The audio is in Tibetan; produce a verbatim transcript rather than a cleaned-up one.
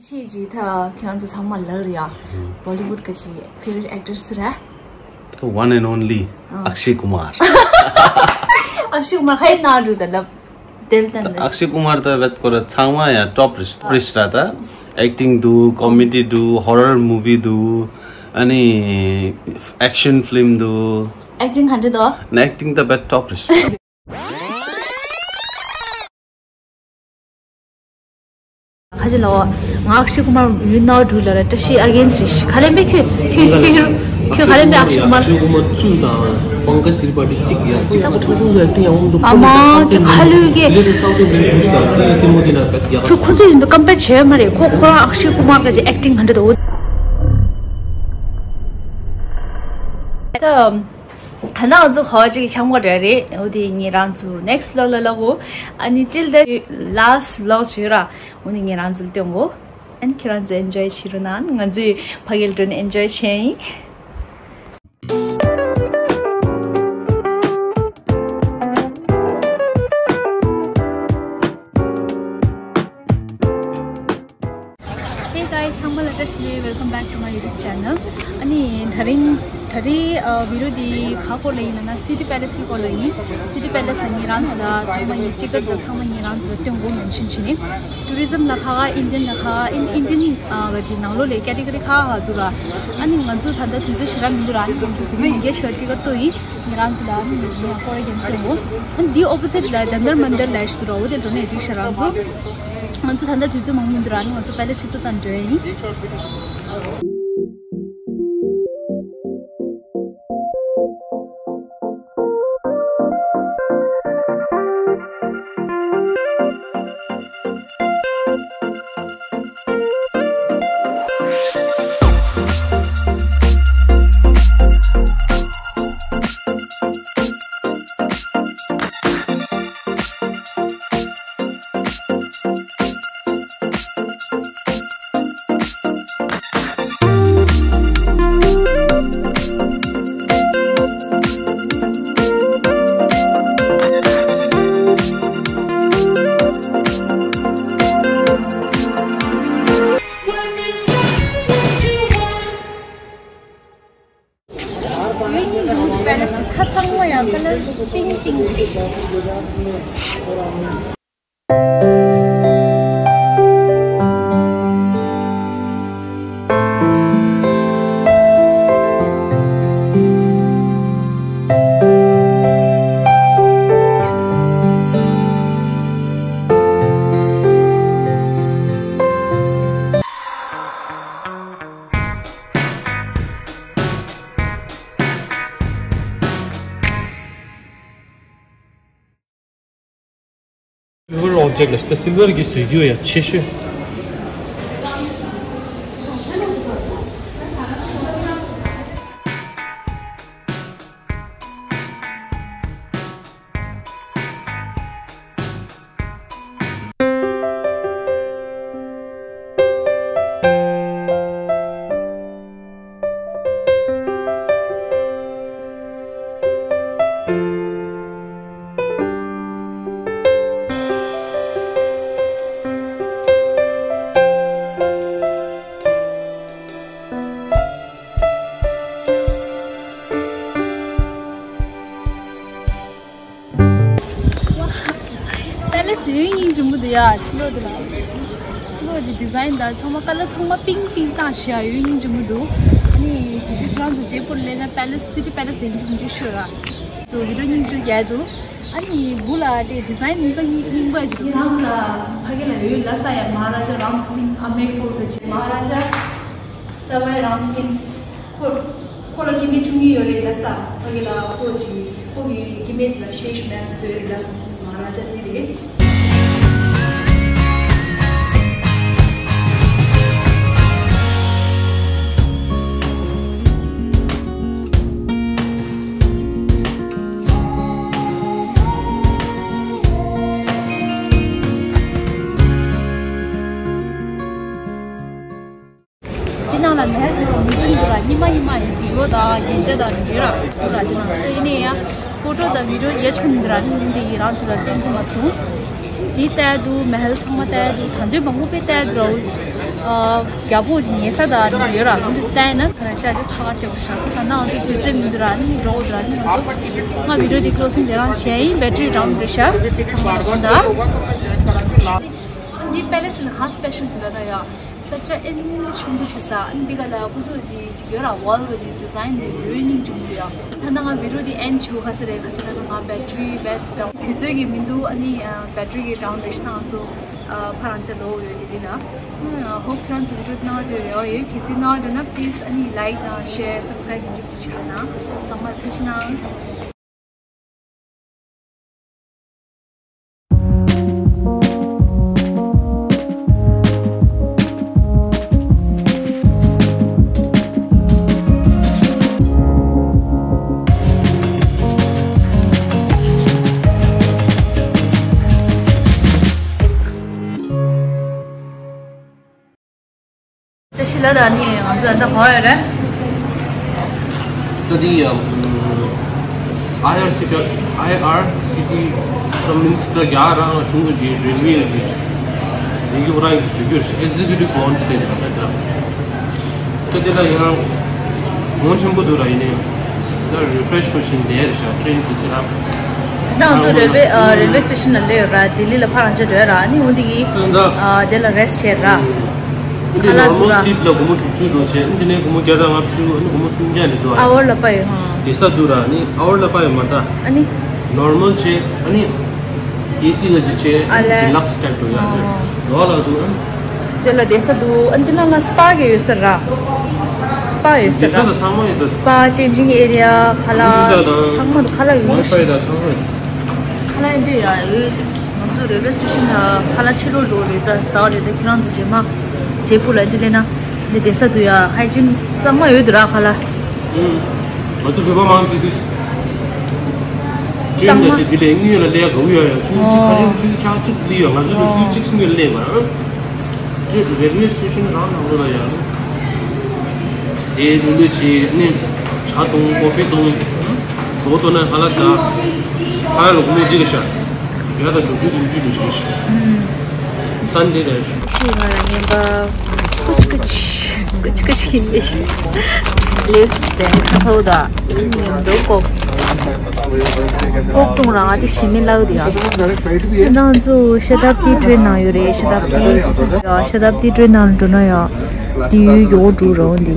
ཤེས་ཀྱི་ད་ཁྱེད་རང་ཚོ་ཚང་མ་ལགས་རེད་ཡ། Bollywood གི་ཅི་favorite actor སུ་རེད། The one and only ཨ། Akshay Kumar. Akshay Kumar ཧའི་ན་རུ་ད་ལབ་དེལ་ད་ནི། Akshay Kumar ད་བེད་ཀོ་ར་ཚང་མ་ཡ་top རེད། top རེད་ད། Acting འདུག comedy འདུག horror movie འདུག་ཨ་ནི་action film འདུག acting ག་འདྲ་འདུག acting ད་བེད་top རེད། ཁ་ཅིག་ལ་འོ། ང་ཨག་ཤེ་ཀུ་མར་ཡུན་ནའོ་འགྲུལ་ལ་ར་བཀྲ་ཤིས་ཨ་གེན་སི་རེད་ཤི། ག་ལེན་པའི་ཁྱོད་ཁྱོད་ཁྱོད་ཁྱོད་ག་ལེན་པའི་ཨག་ཤེ་ཀུ་མར། ཨག་ཤེ་ཀུ་མར་བཅུ་དང་པང་ཀ་ཇ་ཏི་རི་པ་ཊི་གཅིག་ཡ་གཅིག་ཨ་མ་ཁྱོད་ཁ་ལུས་ཀྱི། ཁྱོད་ཁོ་ཚོ་ཡིན་དུ་ཀམ་པེར་བྱས་མ་རེད། ཁོ་ཁོ་རང་ཨག་ཤེ་ཀུ་མར་ག་ཅིག་ཨེག་ཊིང་ག་འདྲ་འདུག་ད། ད་ང་ཚོ་ག་བ་ཅིག་འཁྱམ་གོ་འདྲ་རེད། འོ་དེ་ངེད་རང་ཚོ་next vlog ལ་ལོག་གོ་ཨ་ནི་till the last vlog བྱོས་ར། འོ་ནི་ངེད་རང་ཚོ་ལ་སྟོན་གོ་ཨ་ནི་ཁྱེད་རང་ཚོ་enjoy བྱེད་རོགས་གནང་། ང་ཚོས་ཕ་གིར་འགྲོ་ནས་enjoy བྱས་ཡིན། Hey guys, ཚང་མ་ལ་བཀྲ་ཤིས་བདེ་ལེགས། Welcome back to my YouTube channel. ཨ་ནི་ད་རིང་ད་རིང་ཨ་video འདི་ག་སྐོར་ལ་ཡིན་ན་ན་City Palace གི་སྐོར་ལ་ཡིན། City Palace ལ་ངེད་རང་ཚོ་ལ་ཚང་མ་ངའི་ticket དང་ཚང་མ་ངེད་རང་ཚོ་ལ་སྟོན་དགོས་mention བྱས་ནས། Tourism ལ་ཁག་ཁག Indian ལ་ཁག་ཁག Indian ཨ་ག་ཅིག་ནང་ལོགས་ལ་category ཁག་ཁག་འདུག་ར། ཨ་ནི་ང་ཚོ་ད་ལྟ་དུས་ཚོད་ཞེ་དྲག་མི་འདུག་ར། ཨ་ནི་ང་ཚོ་བུ་མོ་ཉིན་བརྒྱད་ཞོར་ticket བཏོན་ཡིན། ངེད་རང་ཚོ་ལ་ཨ་ནི་ངེད་སྐོར་ར་རྒྱག་སྟོན་དགོས། ཨ་ནི་འདིའི་opposite ལ་Jantar Mantar ལ་ཞིག་འདུག་ར། འོ་དེ་འགྲོ་ནས་འགྲིག་ཤག་རང་ཚོ། ང་ཚོ་ད་ལྟ་དུས་ཚོད་མང་མི་འདུག་ར། ཨ་ནི་ང་ཚོ་palace ཞིག་ཏུ་ད་འགྲོ་ཡ་ཡིན། ཡུལ་གཉིས་ཀྱི་palace དེ་ཁ་ཚང་མ་ཡང་colour pink pink རེད། Silver object ལ་ད་silver གྱི་བཟོ་རྒྱུ་ཡ་ཆེ་ཤོས། Palace ཡོད་སྙིང་རྗེ་མོ་འདུག་ཡ། ཕྱི་ལོགས་འདི་ལ། ཕྱི་ལོགས་ཀྱི་design དང་ཚང་མ་colour ཚང་མ་pink pink བཏང་བཞག་ཡོད་སྙིང་རྗེ་མོ་འདུག་ཨ་ནི་གལ་སྲིད་ཁྱེད་རང་ཚོ་ཇེ་པུར་སླེབས་ན་palace, City Palace ལ་ཡིན་གཅིག་མིན་གཅིག་ཤོད་ར། དུ་video སྙིང་རྗེ་རྒྱག་འདུག་ཨ་ནི་སྦུག་ལ་དེ་design འདི་རྙིང་པ་ཞིག་ཁྱེད་རང་ཚོ་ལ་ཕ་གི་ལ་ཡོད་ལ་ས་ཡ་Maharaja Ram Singh Amer Fort གི་Maharaja Sawai Ram Singh ཁོ་ཁོ་ལ་སྐྱེ་དམན་བཅུ་གཉིས་ཡོད་རེད་ལ་ས། ཕ་གི་ལ་ཁོ་ཅིག་ཁོ་གི་སྐྱེ་དམན་ལ་ཤེས་ཤུ་མེན་སོས་རེད་ལ་ས། ཁོ་མ་ར་ཅ་དེ་རེད། དེ་ནང་ལ་མེ་ཧེ་ཧེ་མི་འཛིན་འདུག་ར། ཉི་མ་ཉི་མ་ཞིག་བི་ཌི་ཡོ་དང་རྒྱན་ཆ་དང་འདི་ར་འདུག་ར། དེ་ནང་ལ་ཡིན་ནའི་ཡང་ཕོ་ཊོ་དང་བི་ཌི་ཡོ་ཡ་ཆུང་འདུག་ར། ནི་འདི་ཡི་རང་ཚོ་ལ་བསྟན་ཐུབ་མ་སོང་། འདི་བལྟས་འདུག་མེ་ཧལ་ཚང་མ་བལྟས་འདུག་ད་དུང་མང་པོ་དཔེ་བལྟས་འདུག་ར། ཨ། རྒྱལ་པོ་ཉལ་ས་དང་ཡོད་ར། འདི་བལྟས་ན་ཁ་ཅག་ཅིག་ཁ་ཁ་སྤྲད་པ་ཤག་ད་ནང་དུ་དུས་ཚོད་མི་འདུག་ར། ནི་འགྲོ་འོ་འདུག་ར། ནི་ང་ཚོ་ང་བི་ཌིའོ་འདི་ཀློ་སིང་དེ་རང་བྱས་ཡིན། བེ་ཊི་རི་ཌའུན་རེད་ཤག་ཚང་མ་ལ་ཞུ་ད། འདི་པེ་ལེ་སི་ལ་ཧ་སི་པེ་ཤལ་འདི་ལ་ད་ཡ། ས་ཆ་ཨེ་ནི་ཆུང་དུ་བྱེད་ས། ཨ་ནི་འདི་ག་ལ་ཁོ་ཚོ་ཅིག་ཅིག་ཡོད་ར། ཝོལ་གི་ཅིག་ཌི་ཛའིན་འདི་རོལ་ལིང་ཅིག་མི་འདུག་ཡ། ད་ལྟ་ང་བི་ཌིའོ་འདི་ཨེན་ཌི་བྱེད་ག་ས་རེད། ག་ས་ད་ལྟ་ང་བེ་ཊི་རི་བེ་ཊི་ཌའུན་དུས་ཚོད་ཀྱི་མི་འདུག་ཨ་ནི་བེ་ཊི་རི་གི་ཌའུན་རེད་ཤག་ང་ཚོ་ཕར་རང་ཅག་ལོག་ཡོད་དེ་འདི་ལ། ཧོབ་ཁྱེད་རང་ཚོ་བི་ཌིའོ་འདི་ནང་འདྲ་རེ་བ་ཡོད། གལ་སྲིད་ནང་འདྲ་ན་པི་ལི་སི་ཨ་ནི་ལའིཀ་དང་ཤེར་སབ་སི་ཀ་རའིབ་མི་འཇིགས་པ་ཞིག་གནང་། ཚང་མ་ཐུགས་རྗེ་གནང་། བཀྲ་ཤིས་ལགས། ད་ནི་ང་ཚོ་ད་ག་པར་ཡོད་རེད། ད་འདི་ཡ། ཨའི་ཨར་སི་ཊི། ཨའི་ཨར་སི་ཊི་ད་མིན་སི་ད་རྒྱ་རང་གཞུང་གི་རེལ་ཝེ་གི་ཡིན་རྒྱུ་རང་གི་བཟོ་རྒྱུ་རེད། ཨེག་ཛི་ཀིའུ་ཊིབ་ལོན་ཆི་བྱས་ཡོད་རེད། ད་ད་དེ་ལ་ཡང་གོང་ཆེན་པོ་འདུག་ར། ཡིན་ནའི་ད་རི་ཕེ་རེ་ཤི་འགྲོ་བཞིན་བསྡད་རེད་ཤག་ཊེན་དུ་ཚེ་ར། ད་ང་ཚོ་རེལ་ཝེ་ཨ་རེལ་ཝེ་སི་ཊེ་ཤན་ལ་སླེབས་ཡོད་ར། ལྡི་ལི་ལ་ཕར་རང་ཅག་འགྲོ་ཡ་ར། ཨ་ནི་འོ་འདི་གི་ད་ཨ་དེ་ལ་རེ་སི་ཊི་བྱས་ར། ཨ་ནི་ཁ་ལག་ནོར་མལ་འདུག་ར། སིཊ་ལ་སྒོར་མོ་དྲུག་ཅུ་འགྲོ་བྱས། ཨ་ནི་དེ་ནས་སྒོར་མོ་བརྒྱ་དང་ལྔ་བཅུ། ཨ་ནི་སྒོར་མོ་སུམ་བརྒྱ་ནས་འདུག་ཨ། ཨ་ཝར་ལ་པ་ཡོད་ཧང་། བསྡད་ས་འདུག་ར། ཨ་ནི་ཨ་ཝར་ལ་པ་ཡོད་མ་ད། ཨ་ནི་ནོར་མལ་བྱས། ཨ་ནི་ཨེ་སི་ག་ཅིག་བྱས། ཨ་ལས། ཌི་ལག་སི་ཊའིབ་འགྲོ་ཡ་རེད། ཨོ། ལོགས་ལ་འདུག་ཨ། དེ་ལ་བསྡད་ས་འདུག་ཨ་ནི་དེ་ནང་ལ་སི་པ་གི་ཡོད་ས་ར། སི་པ་ཡོད་ས་ར། བསྡད་ས་ལ་ཚང་མ་ཡོད་ས། སི་པ། ཅེན་ཇིང་ཨེ་རི་ཡ། ཁ་ལག་ཚང་མ་འདུག་ཁ་ལག་ཡོད་ཝའི་ཤག་ཕའི་དང་ཚང་མ་ཡོད། ཁ་ལག་ཡིན་དུས་ཡ་ཡོད། ང་ཚོ་རེལ་ཝེ་སི་ཊེ་ཤན་ལ་ཁ་ལག་ཕྱི་ལོགས་འགྲོ་རེད། ད་ཟ་བ་རེད། ད་ཁྱེད་རང་ཚོ་རྗེས་མ་བྱེད་ཕུགས་ལ་འདི་སླེབས་ན་འདི་བསྡད་ས་འདུག་ཡ། ཧའི་ཇིན་གཙང་མ་ཡོད་འདུག་ར་ཁ་ལག་ཨུམ། ང་ཚོ་བོད་པ་མང་ཆེ་དུས་གཙང་མ། ཅེན་ད་ཅི་འདི་ལས་དངུལ་ལ་ལས་དགའ་བོ་ཡོད་ཡ། ཆུ་ཚོད་གཅིག་ཁ་ཤས་ཆུ་ཚོད་ཆ་གཅིག་ཙམ་སླེབས་ཡོད། ང་ཚོ་ཆུ་ཚོད་གཅིག་གསུམ་ལ་སླེབས་པ། ཅེན་རེལ་ཝེ་སི་ཊེ་ཤན་རང་ནང་ལོགས་ལ་ཡ། དེ་ལུས་ལུས་བྱས་ནས་ཇ་བཏུང་། ཀོ་ཧྥི་བཏུང་། ཇོ་བོ་བཏུང་ན་ཧ་ལ་ཟ། ཧ་ལ་ལོ་ཀུ་མོ་འདི་ག་ཤ། ཡ་ད་ཇོ་ཇོ་དུང་ཇུ་དུ་ཞིག་ཤ། སན་ཌེ་རེད། ཤི་ང་རང་ངན་པ་ཀུ་ཅི་ཀུ་ཅི་ཀུ་ཅི་ཀུ་ཅི་ཡིན་པའི་ཤི། ལེས་དེ་ཁ་ཐོག་ད་ཉིན་འདུག་ཀོ། ཀོག་ཏུང་རང་ཨ་དེ་ཞི་མི་ལའུ་དེ་ཡ། ང་ཚོ་ཤ་ཏབ་ཏི་ཊེན་ནང་ཡོད་རེད། ཤ་ཏབ་ཏི་ཡ། ཤ་ཏབ་ཏི་ཊེན་ནང་འགྲོ་ན་ཡ། དེ་ཡོད་ཡོད་འགྲོ་རང་དེ།